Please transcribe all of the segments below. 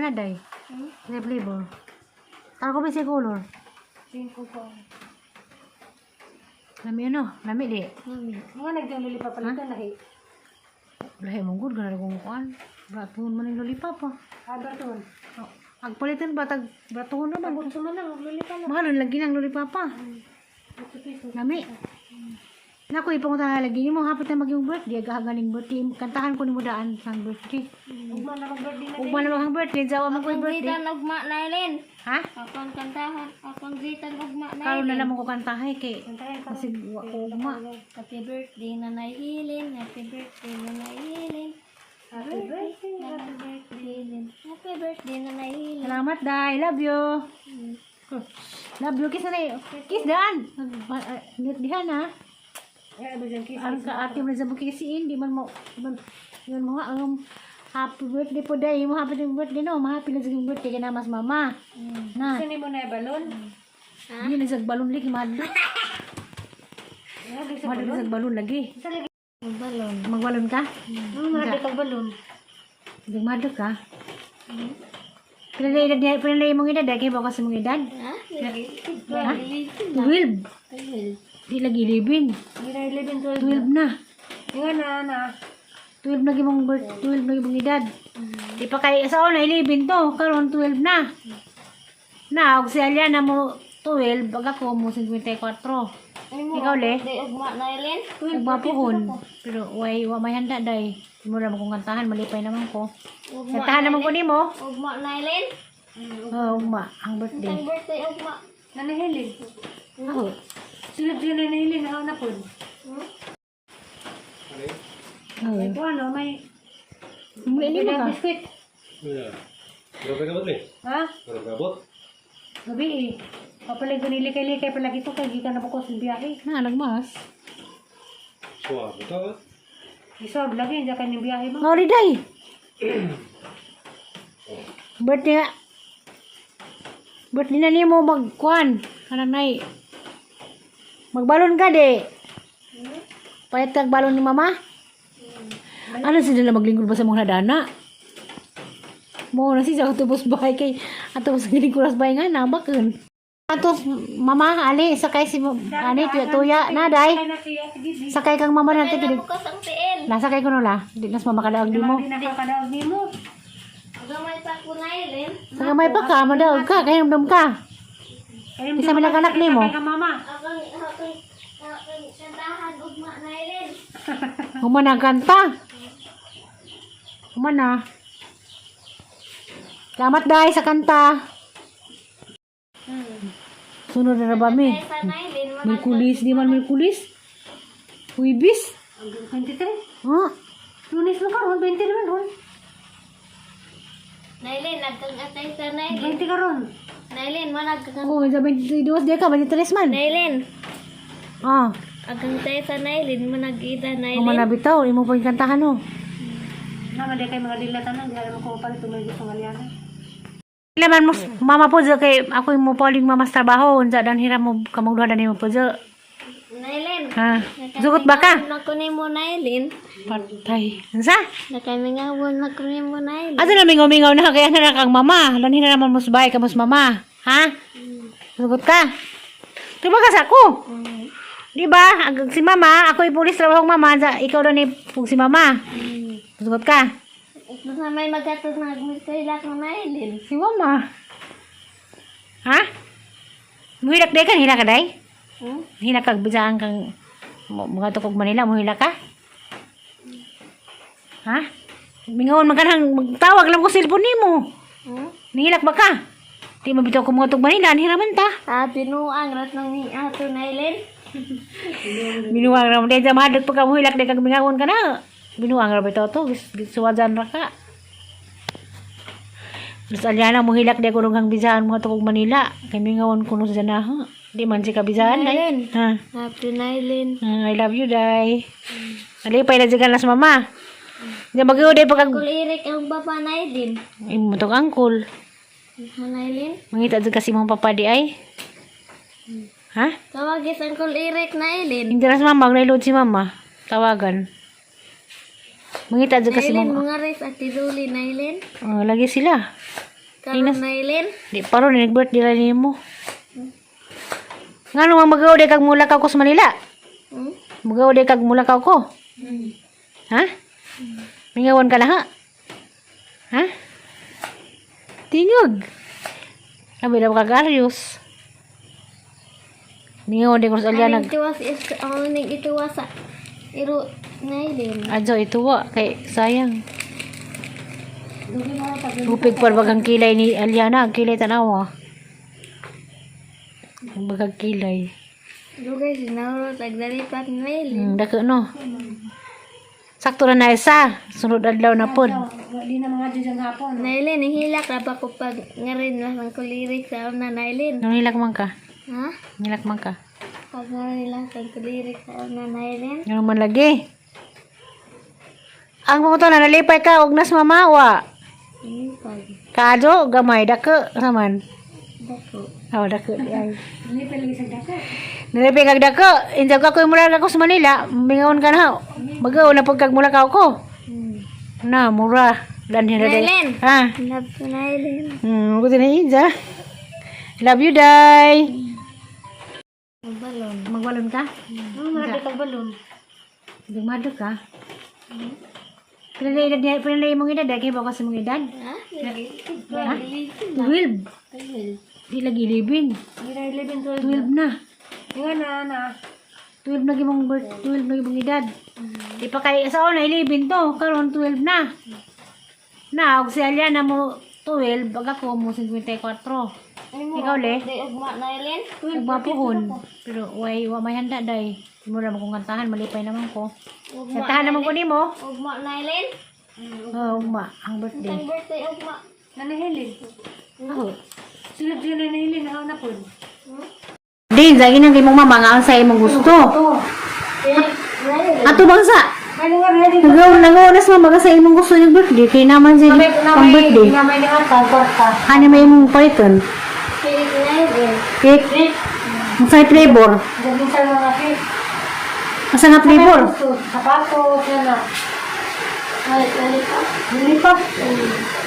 na, day? Hmm? Sa flavor. Taro ko ba sa color? Tingin ko ko. Lami ano? Lami di. Mami. Mga nagdang lilipa pala ito lahi. Lahi mong good, ganun kong kuan. Bratuhon man yung lollipop ah. Ah, Berton. Oh, agpalitan ba tag bratuhon naman. Gusto man lang, lilipa lang. Mahal lagi ng lollipop ah. 8 pesos. Lami. Naku, ipangunta lagi nimo hapit na maging birthday, gahagaling birthday. Kantahan ko nimo daan sa birthday. Ugma na mag-birthday na. Ugma na ang birthday, jawa man ko yung Akong birthday. gitan ugma na Eileen. Ha? Akong kantahan, akong gitan ugma na Karon na Eileen. lang ko kantahay kay Kantahan ka. kasi wa ko ugma. Happy birthday na Helen, happy birthday na Helen. Happy birthday. Happy birthday, Helen. Happy birthday na Helen. Salamat, Day. Love you. Love you. Kiss na na. Kiss daan. Dihan ha. Eh, ano dyan, kiss. Ang kaate mo na sa bukisiin, di man mo, di man mo nga, ang happy birthday po day, mo happy birthday no, happy na sa birthday kay namas mama. Na, Gusto ni mo na balon? di na sa balon lagi mahadlok. Eh, gusto Mahadlok sa balon lagi. Sa lagi. Balon. Magbalon ka? Mga kag balon. Hindi mahadlok ka? Pila na edad niya, pila na imong edad, kay ba ka sa mong edad? Ha? Ha? 12. Di lagi 11. Hindi na 11, 12. 12 na. Nga na, na. 12 na gimong birth, 12 na gimong edad. Di pa kay sa una 11 to, karon 12 na. Na og si Aliana mo 12, pag ako mo 54. Ikaw le? Di ugma na Eileen. Ugma pohon. Pero way wa may handa day. Mo ra kong kantahan, malipay naman ko. Ugma. Kantahan naman ko nimo. Ugma na Eileen. Oh, ugma ang birthday. Ang birthday ugma. Nanahilin. Ako. Sulod yun nanahilin. Ako na po. Oh. May po ano, may... May May mo ka. biskuit. Yeah. Grabe ka eh. Ha? Grabe ka bot. Gabi eh. Papalag ko nilikay-likay palagi ko kay gikan na po ko sa biyahe. Na nagmas. Suwabe ka. Isob lagi hindi ka ning biyahe mo. Ngori day. Birthday nga. Birthday na nimo magkuan. Kanang nay. Magbalon ka di. Payat kag balon ni mama. Ano sila na maglingkod ba sa mga dana? Mo na siya tubos bahay kay ato sa lingkod sa bahay nga nabakon. Ato mama ali sakay si ani tuya tuya na day. Kay na siya sige. Di Sakay kang mama na Kaya tipilig. bukas ang tiil. Nasakay ko no la. Di nas mama kadaog di mo. di nakakadaog nimo. Gamay pa ko na Eileen. Sa gamay pa ka, madaog ka, kay humdum ka. Kay Isa man lang anak nimo. Kay ka mama. Akong akong akong kantahan ugma na Eileen. Human ang kanta. Human na. Salamat dai sa kanta. Sunod na ba mi? Kaya sa Eileen, Merkulis, di man Merkulis. Huibis. 23. Ha? Lunes mo karon 20 naman ron. Nailin, nagkang-atay sa Nailin. 20 karon. Nailin, managkang... Oo, sa 22 di ka, 23 man. Nailin, Ah, agkang-tay sa Nailin, manag-ita human na Nailin. bitaw, imo pa yung kantahan oh. Naman di kay mga dilatan nang di alam ko palit may gusto nga liana. Laman mo, mama po kay ako yung mo pauling mama sa trabaho, unsa dan hiram mo kamong duha dan mo po. Nailin, Ha? Zugot ba ka? na ko nimo Nailin. Patay. Unsa? Nakamingawon na ko nimo Nailin. Asa na mingaw-mingaw na kaya na kang mama. Lanhin na naman mo sa bahay kamos mama. Ha? Sugot ka. Tuba ka sa ako. Di ba? Ag si mama, ako ipulis trabaho mama, sa ikaw daw ni pug si mama. Sugot ka. Ito na may magatod na agmikailak na Nailin. Si mama. Ha? Muhilak day ka, hila ka day? Hmm? Hila kag bisaan kang mga tukog Manila, muhila ka? Ha? Mingawon man ka nang magtawag lang ko cellphone nimo. Hmm? Nihilak ba ka? Di mo bitaw ko mga tug Manila, hiraman ta. Ah, binuang rat nang ni ato Nailin. Binuang ra mo dahil sa mahadlok pagka muhilak dahil kag mingawon ka na. Binuang ra bitaw to, suwajan ra ka. Terus alyana muhilak dahil kulong kang bisaan mga tukog Manila. Kay mingawon kuno sa janaha. Di man si kabisaan day. Nailin. Ha. Happy Nailin. Ah, I love you, day. Ali, pa ila nas mama. Di magiyo day pagka Kulirik ang baba Nailin. imo tong angkol. Ha, Nailin? Mangita jud kasi mong papa di ay. Ha? Tawagis ang kulirik Nailin. Hindi na si mama, naiload si mama. Tawagan. Mangita jud kasi Nailin, mong mga res at tiduli Nailin. Oh, lagi sila. Karon, Nailin. Di pa ron, nag-birthday ra nimo. Ngano nga magaw di kag mulakaw ko sa Manila? Hmm? Magaw di kag mulakaw ko? Ha? Mingawan ka na ha? Ha? Tingog. Abi daw kagaryos. Mingawan di ko sa Aliana. Aning tuwas is ako ning ituwa sa iro, Nailin. Adyo ituwa kay sayang. Tupig pa bagang kilay ni Aliana, ang kilay tanawa. Bagang kilay. Dugay sinawro tagdalipat, Nailin. Dako no. Sakto na na isa. Sunod adlaw na pod. Di na mga dyan hapon. Nailin, hilak ra pa ko pag ngarin lang ang kulirik sa una, Nailin. Nangilak man ka. Ha? Ngilak man ka. Pag ngarin lang ang kulirik sa una, Nailin. Ano man lagi. Ang mga to na nalipay ka og nas mamawa. Pag Kado gamay dako raman. dako. Oh, dako di ay. Hindi pa lagi sa dako. Nalipay kag dako, injaw ka ko mura ako sa Manila, mingaon ka na. Magaw na pag kag mula ka ko. Na mura dan hira day. Nailin. Ha. Love to Nailin. Ko tinay. Love you, day. Balon. Magbalon ka? Ano mga kag balon? Dumado ka? Pila na edad niya, pila na imong edad, kay ba ka sa imong edad? Ha? Ha? 12. Di lagi 11. Hindi na 11, 12. 12 na. Nga na, na. 12 na gimong birth, 12 na gimong edad. Di pa kay sa una 11 to, karon 12 na. Na og si Aliana mo 12, bag ako mo 54. Ikaw le? Di ugma, Nailin. Nagmapuhon. Pero way wa may handa day. Mo ra kong kantahan, malipay naman ko. Ugma. Kantahan naman ko nimo. Ugma, Nailin. Oh, ugma ang birthday. Ang birthday ugma. Nanahilin. Oh. Sulod yun nanahilin. Ako na po. Din, sa inang kay mong mama nga ang sa imong gusto. Ito. Nailin. Ato bang sa? Ano nga ready? Nagaw nagaw na sa mama ka sa imong gusto ng birthday kay naman sa pang birthday. Na may nga kwarta. Hani may imong paliton. Cake, Nailin. Cake. Ang sa flavor. Galing sa mga cake. Asa nga flavor? Gusto, sapatos, yan na. Lollipop. Lollipop.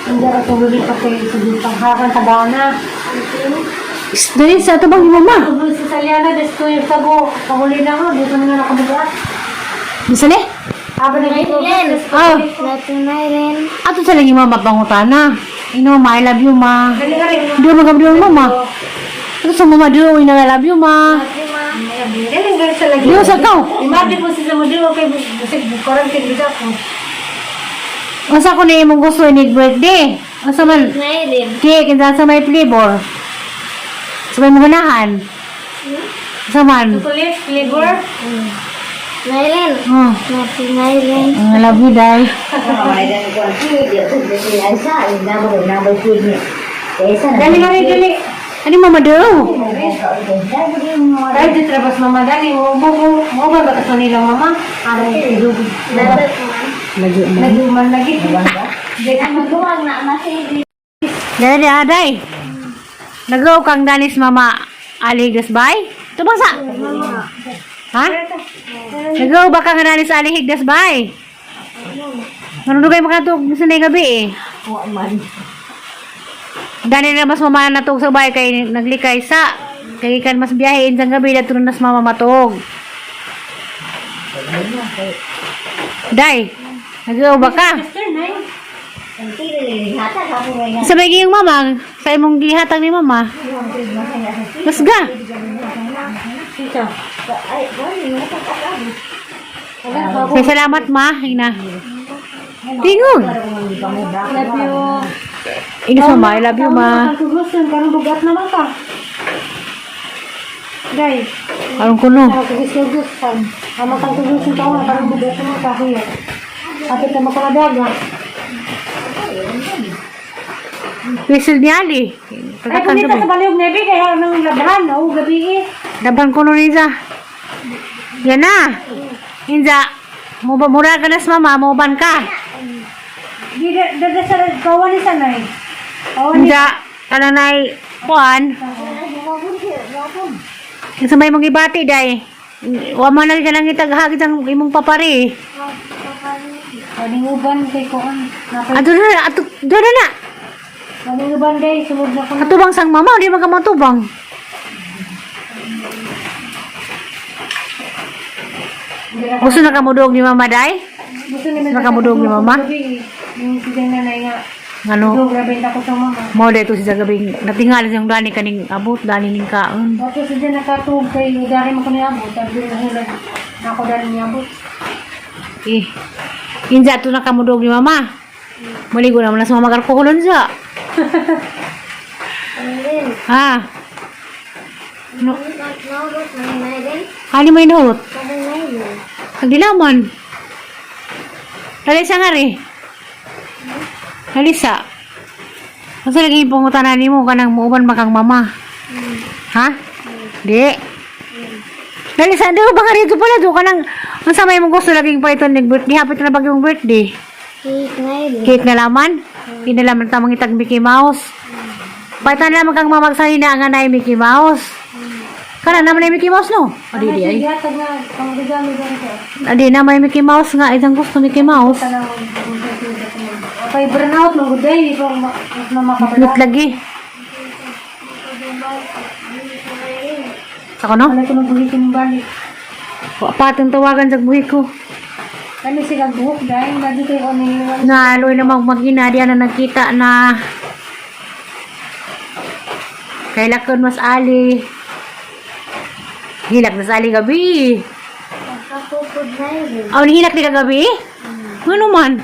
Hindi ako itong lollipop kay sige panghakan sa bana. Dali sa ato bang mama? Tubol sa Saliana, des 2 years ago. Pahuli na ako, dito na nga nakabugat. Bisale? Aba na dito. Nailin. Oh, Love to Nailin. ato sa lagi mama pangutana. Ino ma, I love you ma. Dali ka rin. Duo magabdi mama. Ato sa mama duo ina I love you ma. Dali ka rin sa lagi. Duo sa kaw. Imagine po sila mo dito kay bisig quarantine bida ko. Asa ko na imong gusto ni birthday? Asa man Nailin. cake and sa may flavor. Sa may maganahan. Asa man? Chocolate flavor. Nailin. Oh. Love to Nailin. I love you, Day. Dali ka rin dali. Ano mama daw? Ay, di trabas mama dali. Mo mo mo mo ba ba sa nilang mama? Aray, idugod. Dapat man. Lagi mo. Naguman lagi. Di ka Maghuwag na masili. Dali, aday. Nagaw kang danis mama aligas bay? Tubang sa. Ha? Nagaw ba kang danis alihigdas bay? Manunugay makatug sa na gabi eh. Dani na mas mama natug sa bay kay naglikay sa. Kay kan mas biyahe insang gabi dato na mas mama matuog. Day, nagaw ba ka? Sa may giyong mama, sa imong gihatag ni mama. Lasga. May salamat ma, ina. Tingog. Love you. Inis mama, I love you ma. Ang kugusan, karong bugat naman ka. Day, Aron ko no. ang kugus-kugusan. Ang kang kugusan ka, karong bugat naman ka. Huya. Kapit na makamadaga. Whistle ni Ali. Ay, punita sa baliyog nebe, kaya nang labhan, oh, gabi eh. Daban ko no Inza. Yan na. Inza, mura ka na sa mama, mauban ka. Di, da, sa, kawan ni sanay. Kawan ni, Inza, kananay, kuan. Sa may mong ibati, day. Wa man lagi ka nang itaghagit ang imong papari. kawan uban kay kuan. Napay, Ato na, ato, doon na na. Ano yung banday? Sumod na ko. Katubang sang mama, di man ka matubang. Gusto na ka mudog ni mama day? Gusto naman Gusto na ka mudog ni mama? Yung si nanay nga. Ano? Dog, grabe ako sa mama. Mo dito si gabing natingali siyang dani kaning abot dani ning kaon. Tapos siya nakatuog kay dari mo ko niabot. Sabi na hulag na ako dari niabot. Eh. Inja to na kamudog ni mama. Maligo naman na sa mama alkoholon sa. Nailin. Ha? No. Naurot ng Nailin. Hani may nurot. Kada Nailin. Nagdilaman. Lalisa nga rin. Lalisa. Kasi lagi yung pangutanan nimo kanang muuban ba kang mama? Ha? Di. Lalisa, di ba ka rito pala? Do kanang ang samay mong gusto laging pa ito ng birthday. Hapit na bag yung birthday. Cake Nailin. Cake na laman. Hindi na laman tamang itag Mickey Mouse. Paitan lamang kang mamag sa hina nga na Mickey Mouse. Kana naman ay Mickey Mouse no? Adi di ay. Gihatag na ang regalo ganito. Adi na may Mickey Mouse nga isang gusto Mickey Mouse. Tanawon kung sa sila sa mga. Kay burnout ng guday, di pa mas mamakabala. Nut lagi. Ako no? Wala ko nang buhikin ng balik. Wa pa atong tawagan sa buhi ko. Kami sila buhok dahil lagi kayo ano yung Naloy namang mag-ina diyan na nagkita na kailakon mas ali. Hilak na sa ali gabi. Pagkapupod Nailin. Aw, nihilak ni kagabi? Ano man?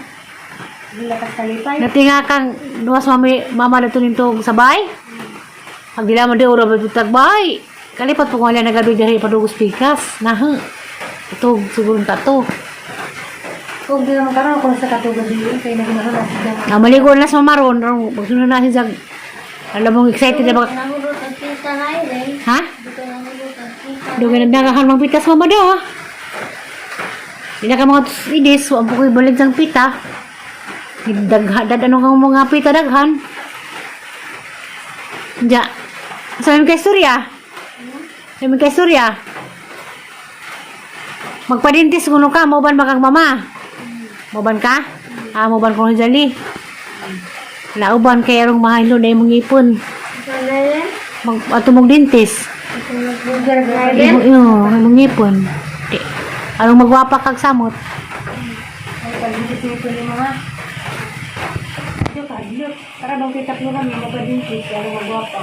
lakas kalipay. Natinga kang duwas mami, mama na nito sabay? Pag dila man di ura ba tagbay? Kalipat po kung wala na gabi dahil padugos pikas. Nah, ito siguro tato. Kung di naman karon kung sa katugad di kay naginahan na sila. Na maligo na sa mama ron. Pagsunod na siya alam mong excited na baka. Nahurot ang kita Nailin. Ha? Dito nahurot ang kita. Doon nagdagahan mang pitas mama do. Hindi na ka mga idis, wa po ko'y balik sang pita. Daghan, dad ano kang mga pita daghan. Ja. Sa kay Surya. Sa kay Surya. Magpadintis kuno ka, mauban ba kang mama? Mauban ka? Ah, mauban ko ni Jali. Lauban kay arong mahilo na imong ipon. Sa Nailin. Mag ato mong dintis. Nailin. Imo imo imong ngipon. Di. Anong magwapa kag samot? Ay pagbintis nito ni mga. Ito kadlok. Para bang kita ko kami mapadintis kaya magwapa.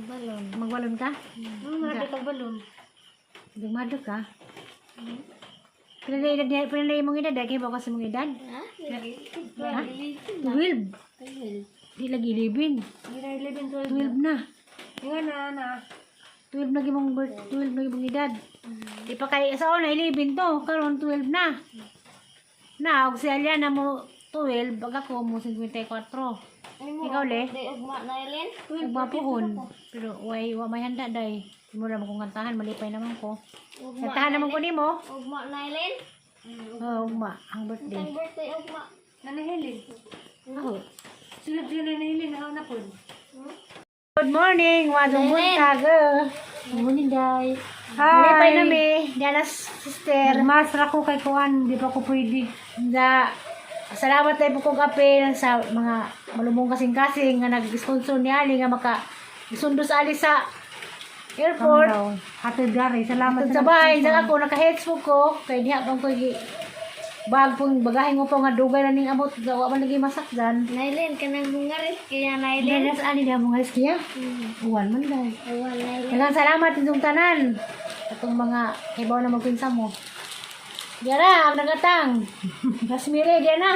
Balon. Magwalon ka? Mga kita balon. Dumadlo ka? Pila na edad niya, pila na imong edad, kay ba ka sa imong edad? Ha? Ha? 12. Di lagi 11. Hindi na 11, 12. 12 na. Nga na na. 12 na imong birth, 12 na imong edad. Di pa kay sa una 11 to, karon 12 na. Na og si Aliana mo 12, bag ako mo 54. Ikaw le? Di ugma Nailin. Nagmapuhon. Pero way wa may handa day. Di mo naman kong kantahan, malipay naman ko. Ugma. Kantahan naman ko nimo. Ugma Nailin. Oo, ugma ang birthday. Ang birthday ugma. Nanahilin. Ako. Sulod yun nanahilin. Ako na po. Good morning, wadong buntag. Good morning, day. Malipay Hi. na mi, Diana's sister. Masra ko kay Kuan, di pa ko pwede. Da, salamat tayo po kong kape sa mga malumong kasing-kasing nga nag-sponsor ni Ali nga maka sundo sa Ali sa airport. Hatid gari, salamat Tug sa bahay, dang ako naka-heads po ko kay diha pang ko gi bag pong bagahe mo po nga dugay na ning abot gawa man lagi masakdan. Nailin kanang bungaris kaya Nailin. Diana's Ali diha mo ngalis kiya. Uwan man day. Uwan Nailin. Daghang salamat inyong tanan. Atong mga hibaw na magpinsa mo. Diyan ang nagatang. Rasmire, diyan na.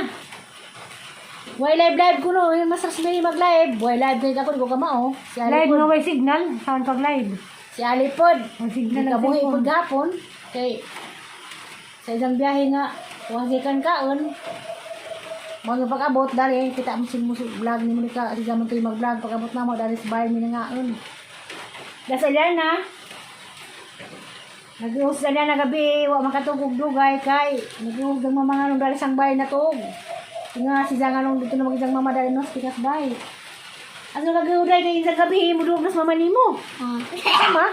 Why live live ko no? Mas Rasmire mag live. Why live kay ako di ko kamao. Si Ali Live pod. no way signal, saan pag live? Si Ali pod. Ang signal Di ng kabuhi cellphone. pod gapon kay sa isang biyahe nga wasikan kaon. Mga pag-abot dali kita mo sin vlog ni Monica si zaman kayo mag-vlog pag-abot na mo dali sa bahay mi nangaon. Das na. Nag-uus na na gabi, wa makatugog dugay kay nag-uus ng mama nung dali sang bahay na tuog. Nga si Zang anong dito na mag-isang mama dali no pikas bay. Ano nag-uday kay isang gabi mo dugos mama nimo. Ah. Tama?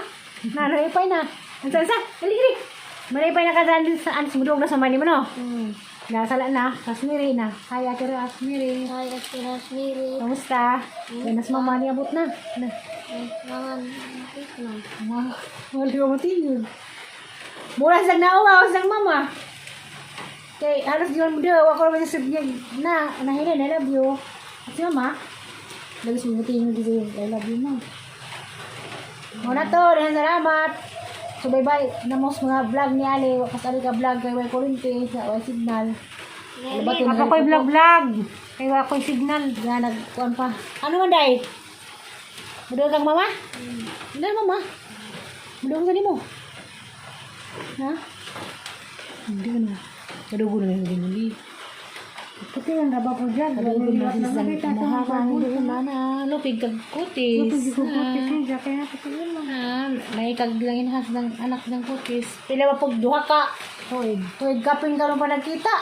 Na, nalipay na. Ang sa, dali, dali. Malipay na ka dali sa anis mo dugos mama nimo no. Nasala na, Rosemary na. Hi, Ate Rosemary. Hi, Ate Rosemary. Kamusta? Yan, nas mama niya abot na. Na. Mga nakit na. Wow, wala ka matingin. Mura sa nauwa, sa mama. Kay halos di man mo daw, ako naman sa niya na, nahilin, I love you. At si mama, lagi siya matingin dito, I love you, ma'am. Muna to, dahil salamat. So bye-bye na most mga vlog ni Ali, wakas Ali ka vlog kay way kurente, sa way signal. Ano ba ito? Ako ko'y vlog-vlog. Kaya ako'y signal. Na nagkuan pa. Ano man day? Muduol kang mama? Hindi mama. Muduol ka nimo. Ha? Hindi ko na. Kadugo na yung ganyan. Puti ang raba po dyan. Kadugo na si Sang Mahamang doon na na. Lupig kag kutis. Lupig kag kutis. Hindi kaya puti yun lang. Ah, naikag lang inhas ng anak ng kutis. Pila ba pag duha ka? Tuig. Tuig kapin ka pa nagkita.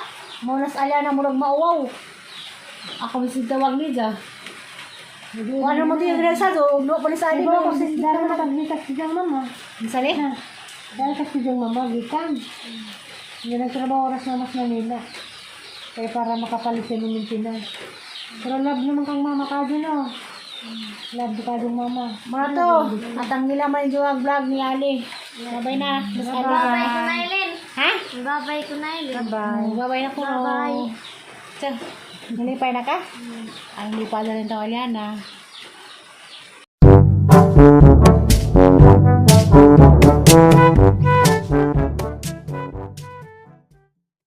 Maunas alya na murag mauwaw. Ako misig tawag niya. Kung ano mo ito yung resa, so no pa ni sa Di ali ba mo. ako sa dara makaglikas si Jang mama? Sali? Dahil kasi Jang mama, gikan. Hindi nagtrabaho oras na mas Manila. Kaya para makapalit siya ng maintenance. Pero love naman kang mama ka dun, oh. Love ka dun, mama. Mga to, at ang nila man yung vlog ni Ali. Bye na. Mas Ali. Bye-bye ko na, Eileen. Ha? Bye-bye ko na, Eileen. Bye. Bye-bye na ko. Bye-bye. Tsa, nalipay na ka? Ang lipa na rin tao, Aliana.